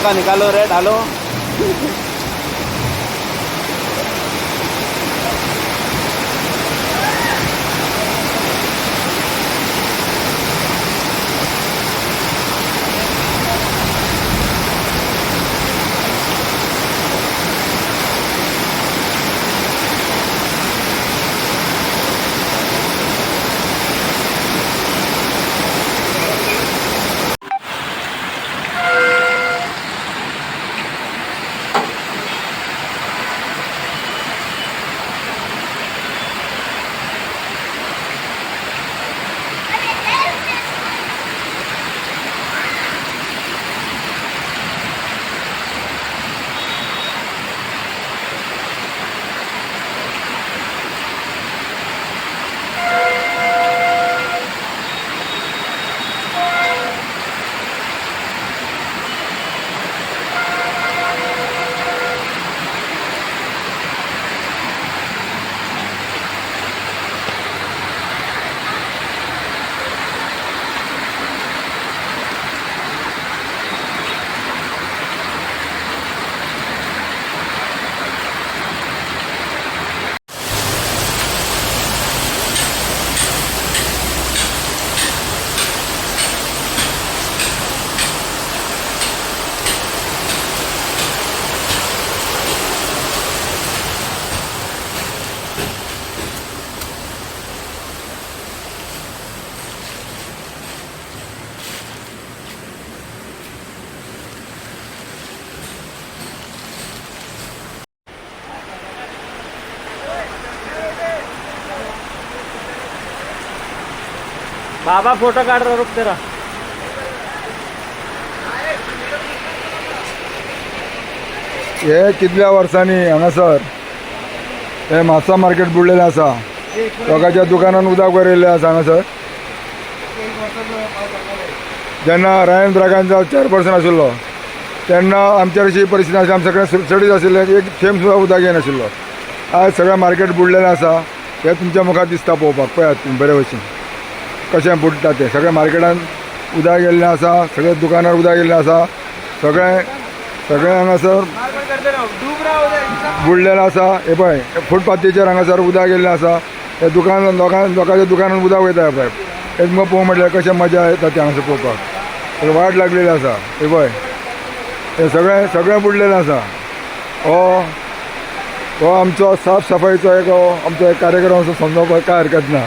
का निकालो रे, डालो। बाबा फोटो काढ रहा, रुक तेरा। हे कितल्या वर्सांनी हांगासर हे म्हापसा मार्केट बुडलेलें आसा. लोकांच्या दुकानान उदक भरिल्लें आसा हांगासर. जेन्ना रायन ब्रागांजा चेअरपर्सन आशिल्लो तेन्ना आमच्यार अशी परिस्थिती आसली, आमी सगळें सडीत आशिल्लें, एक थेंब सुद्दां उदक येनाशिल्लो. आयज सगळें मार्केट बुडलेलें आसा, हें तुमच्या मुखार दिसता पळोवपाक. पळयात तुमी बरे भशेन कशें बुडटा तें. सगळें मार्केटान उदक गेल्लें आसा, सगळ्या दुकानार उदक गेल्लें आसा, सगळें सगळें हांगासर बुडलेलें आसा. हे पळय फुटपाथीचेर हांगासर उदक गेल्लें आसा. हे दुकान लोकां लोकांच्या दुकानान उदक वयता. हे पळय हे तुमकां पळोवंक म्हटल्यार कशें मजा येता तें हांगासर पळोवपाक. वाट लागलेली आसा. हे पळय हे सगळें सगळें बुडलेलें आसा. हो हो आमचो साफ सफाईचो एक हो आमचो एक कार्यक्रम असो समजोवपाक काय हरकत ना.